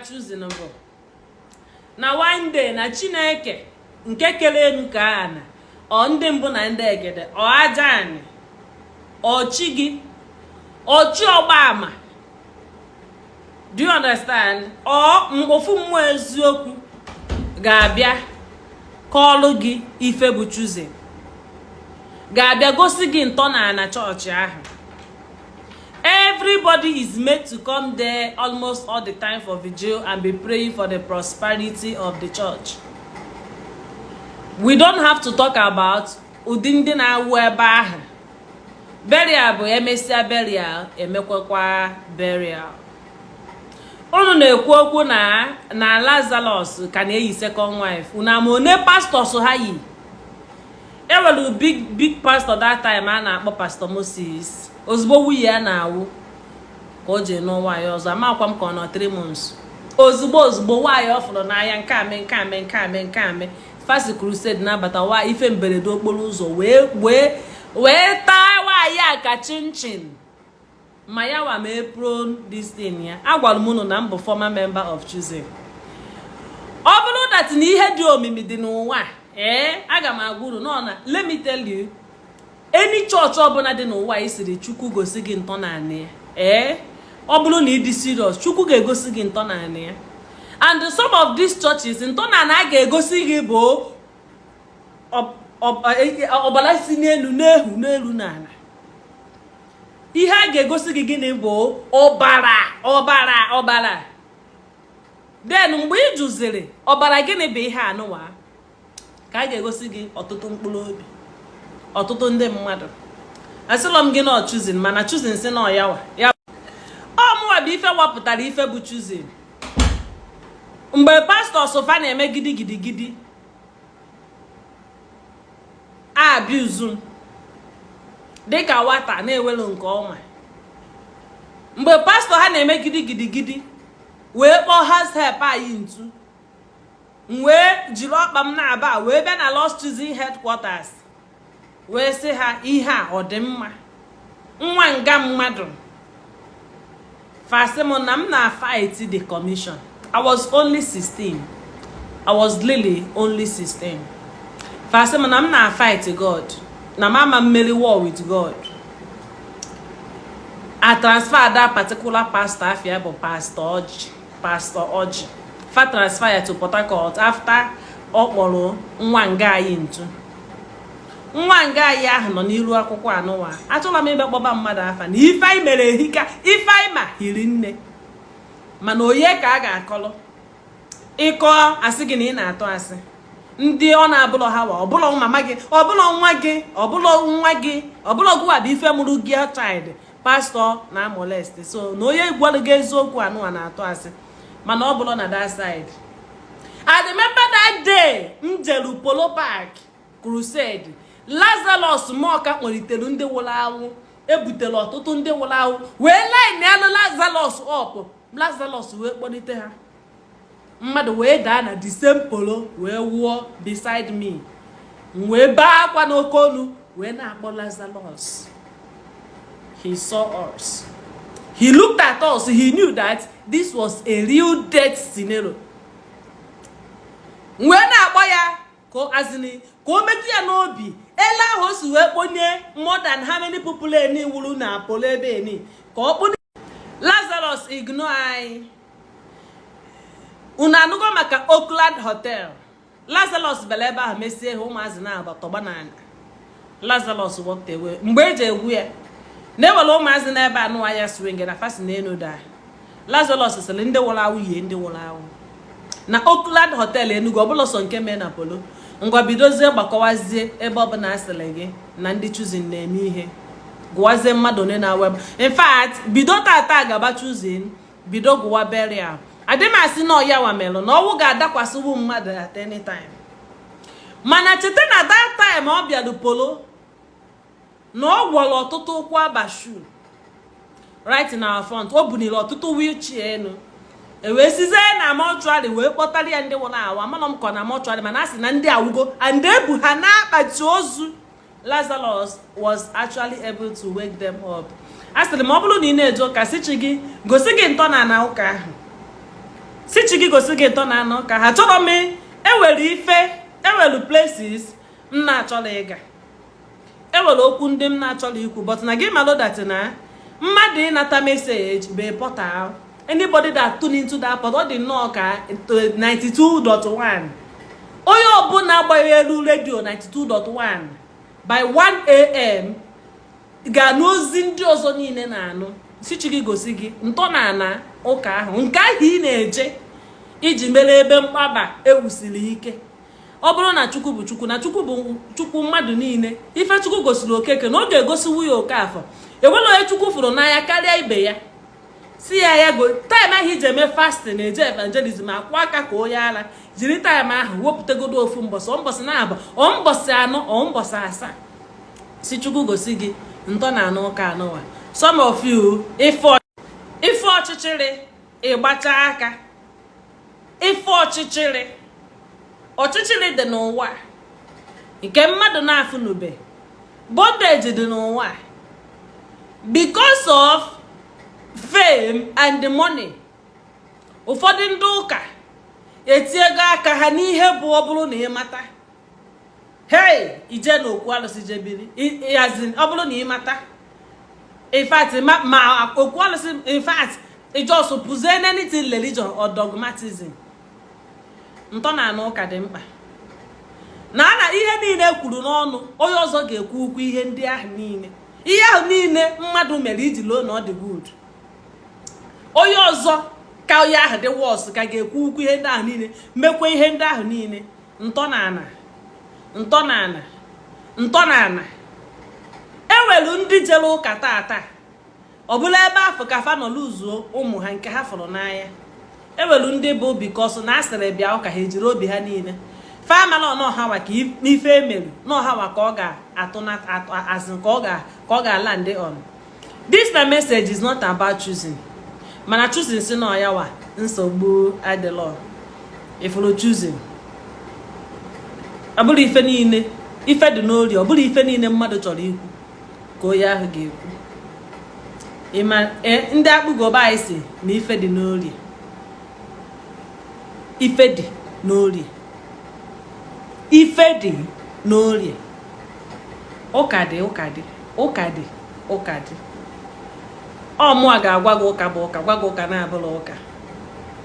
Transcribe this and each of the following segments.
Chosen bụ na one day na Chineke nke kere enu ka ana, ọ ndị mbụ na ndị egede, ọ aja anị, ọ chi gị, ọ chi ọgba ama, do you understand? Ọ ofu mmụọ eziokwu ga-abịa kọọlụ gị ife bụ Chosen, ga-abịa gosi gị ntọala chọọchị ahụ. Everybody is made to come there almost all the time for vigil and be praying for the prosperity of the church. We don't have to talk about ụdị ndị na-awụ ebe ahụ. Burial bụ emesịa burial, emekwakwa burial. Unu na-ekwu okwu na Lazarus ka na-eyi second wife. Unu ama one pastors ha yi? Enwere big big pastor that time a na-akpọ Pastor Moses. Ozugbo nwunye ya na-awụ ka o jee nụọ nwaanyị ọzọ. Amakwa m ka ọ nọ 3 months, ozugbo ozugbo nwaanyị ọ fụrụ n'anya nke ame, nke ame, nke ame, nke ame, fasi crusade na-abata wa ife mberede okporo ụzọ wee wee wee taa nwaanyị a ka chinchin. Ma ya wa mee prone this thing ya. Agwara m unu na m bụ former member of Chosen. Ọ bụrụ that na ihe dị omimi dị n'ụwa, ee, aga m agwa unu nọ na, let me tell you, any chọọchị ọbụla dị n'ụwa isiri Chukwu gosi gị ntọnaanị ya, ee, ọ bụrụ na ị dị serious, Chukwu ga-egosi gị ntọnaanị ya. And some of these churches, ntọnaanị a ga-egosi gị bụ ọbara si n'elu n'ehu n'elu n'ala. Ihe a ga-egosi gị gịnị bụ ọbara, ọbara, ọbara. Then mgbe ị jụziri ọbara gịnị bụ ihe anụwa, ka a ga-egosi gị ọtụtụ mkpụrụ obi, ọtụtụ ndị mmadụ. Asịlọ m gị na Chosen, mana Chosen si na ọyawa ya. Ọ mụwa bụ ife wapụtara ife bụ Chosen mgbe pastọ sofa na-eme gidi gidi gidi abuse m dịka nwata na-ewelu nke ọma. Mgbe pastọ ha na-eme gidi gidi gidi wee kpọọ house help anyị ntu, m wee jiri ọkpa m na-aba wee bịa na Lost Chosen headquarters wee sị ha, ihe a ọ dị mma? Nwa nga mmadụ fasị m na m na fight the commission. I was only 16. I was literally only 16. Fasị m na m na fight God, na m ama mmeri war with God. I transfer that particular pastor, afia bụ Pastor Oji, Pastor Oji, fa transfer ya to Port Harcourt after ọ kpọrọ nwa nga anyị ntu. Nwa nga anyị ahụ nọ n'iru akwụkwọ anụwa. Achọla m ịbịa kpọba mmadụ afa na ife anyị mere ehika, ife anyị ma hiri nne, mana onye ka a ga-akọlọ ịkọ asị gị na ị na-atụ asị? Ndị ọ na-abụlọ ha wa, ọbụlọ mama gị, ọbụlọ nwa gị, ọbụlọ nwa gị, ọbụlọ gụwa bụ ife mụrụ gị child pastọ na molest. So na onye gwara gị eziokwu anụwa na-atụ asị, mana ọ bụrụ na that side. I remember that day m jeru Polo Park crusade, Lazarus Muoka kpọlitere ndị nwụrụ anwụ. Ebutere ọtụtụ ndị nwụrụ anwụ wee line alụ Lazarus up. Lazarus wee kpọlite ha. Mmadụ wee daa na the same polo wee wụọ beside me. M wee bee akwa n'oke olu wee na-akpọ Lazarus. He saw us, he looked at us, he knew that this was a real death scenario. M wee na-akpọ ya ka o azini ka o metụ ya n'obi ele ahụ o si wee kponye more than how many people eni wuru na polo ebe eni ka ọ kponye. Lazarus ignore anyị. Unu anụgo maka Oakland Hotel? Lazarus bịara ebe ahụ mesie ha ụmụazị na-agba tọgba n'ala. Lazarus walked away. Mgbe eji egwu ya na-ewere ụmụazị n'ebe anụ anya swing na fasi n'elu daa, Lazarus sịrị ndị nwụrụ anwụ yie ndị nwụrụ anwụ na Oakland Hotel Enugu. Ọbụla sọ nke mee na polo. Ngwa, bidozie gbakọwazie ebe ọbụla asịrị gị na ndị Chosen na-eme ihe, gụwazie mmadụ one na-awa ebe. In fact, bido tata gaba Chosen, bido gụwa burial. Adị m asị na ọya wamelụ na ọnwụ ga-adakwasịwu mmadụ at any time, mana cheta na that time ọ bịaru polo na ọ gwọrọ ọtụtụ ụkwụ abashu right in our front. O buniri ọtụtụ wheelchair elu, e wee sizie na mortuary wee kpọtara ya ndị nwụrụ anwụ. Amana m kọ na mortuary, mana a sị na ndị awụgo and ebu ha na-akpati ozu. Lazarus was actually able to wake them up. A sịrị m, ọ bụrụ na ị na-eje ụka, si chi gị gosi gị ntọala ụka ahụ. Si chi gị gosi gị ntọ na anọ ka ha chọrọ m. Ewere ife, ewere places m na-achọrọ ịga, ewere okwu ndị m na-achọrọ ikwu, but na gị malụ that na mmadụ ịnata message bụ portal. Anybody that tune into that portal, ọ dị nnọọ ka 92.1. Onye ọbụla gbanyelu redio 92.1 by 1 a.m. ga-anụ ozi ndị ọzọ niile na-anụ. Si chi gị gosi gị ntọala ụka ahụ, nke ahụ ị na-eje iji mere ebe mkpaba ewusiri ike. Ọ bụrụ na Chukwu bụ Chukwu, na Chukwu bụ Chukwu mmadụ niile, ife Chukwu gosiri Okeke na ọ ga-egosiwu ya Okafọ. Enwere onye Chukwu fụrụ n'anya karịa ibe ya? Si ya ya go time ahụ iji eme fasting, na-eje evangelism, akwụ aka ka onye ara, jiri time ahụ wepụtagodo ofu mbọsị, ọ mbọsị na-abụ, ọ mbọsị 4, ọ mbọsị 7. Si Chukwu gosi gị ntọ na anụ ụka anụwa. Some of you, ife ọchịchịrị ịgbacha aka, ife ọchịchịrị, ọchịchịrị dị n'ụwa nke mmadụ na-afụnube. Bondage dị n'ụwa because of fame and the money. Ụfọdụ ndị ụka etiego aka ha n'ihe bụ, ọ bụrụ na ịmata, hey, ije n'okwu alụsị jebiri yazin. Ọ bụrụ na ịmata, in fact, ma okwu alụsị, in fact, just pụzie anything religion or dogmatism. Ntọala ụka dị mkpa na na ihe niile kwuru n'ọnụ onye ọzọ ga-ekwu ukwu. Ihe ndị ahụ niile, ihe ahụ niile mmadụ mere iji loo na ọ dị good, onye ọzọ ka onye ahụ dị worse ka ga-ekwu ukwu ihe ndị ahụ niile, mekwa ihe ndị ahụ niile. Ntọala, ntọala, ntọala. Enwere ndị jere ụka tata, ọ bụla ebe afọ ka fa nọ luzuo ụmụ ha nke ha fụrụ n'anya. Enwere ndị bụ because na asịrị bịa ụka, ha ejiri obi ha niile fa amala n'ọhawa ka n'ife emerụ n'ọhawa ka ọ ga-atụ azụ, ka ọ ga-ala ndị on. This na message is not about choosing, mana choosing si na ọyawa nsogbu adịlọ. Ifuru choosing, ọ bụrụ ife niile, ife dị n'ori, ọ bụrụ ife niile mmadụ chọrọ ikwu ka onye ahụ ga-ekwu. Ịma ndị akpụgoba anyị si na ife dị n'orie, ife dị n'orie, ife dị n'orie. Ụka dị, ụka dị, ụka dị, ụka dị. Ọ mụa ga-agwa gị ụka bụ ụka, gwa gị ụka na-abụrụ ụka,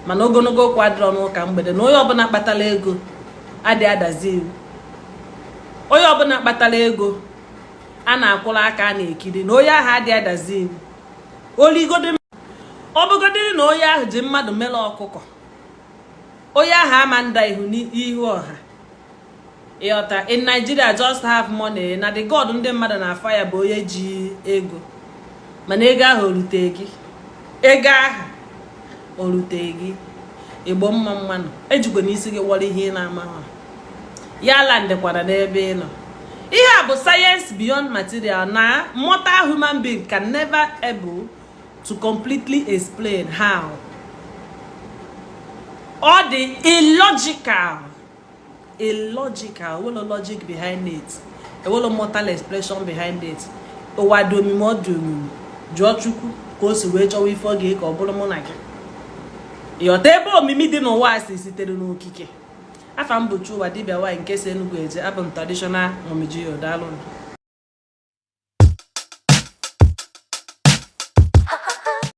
mana ogologo okwu adịrọ n'ụka mgbede. Na onye ọbụla kpatara ego adị adazi iwu. Onye ọbụla kpatara ego a na-akwụrụ aka a na-ekiri na onye ahụ adị adazi iwu. Oligodo, ọ bụgodịrị na onye ahụ ji mmadụ mere ọkụkọ, onye ahụ ama nda ihu n'ihu ọha. Ịghọta? In Nigeria, just have money na the god ndị mmadụ na-afa ya bụ onye ji ego. Mana ego ahụ orute gị, ego ahụ orute gị. Igbo, mma mmanụ. Ejikwa n'isi gị wọrọ ihe ị na-ama ha ya landekwara n'ebe ị nọ. Ihe a bụ science beyond material na mortal human being can never able to completely explain how ọ dị illogical, illogical. Ewelo logic behind it, ewelo mortal expression behind it. Ụwa dị omimi, ọ dị omimi. Jụọ Chukwu ka o si wee chọwa ife ọ ga ka ọ bụrụ mụ na gị. Ịghọta ebe omimi dị n'ụwa a si sitere n'okike. Afa m bụ Chuwa Dibịa Nwanyị nke si Enugu eje. Abụ m traditional momijiyo. Daalụ.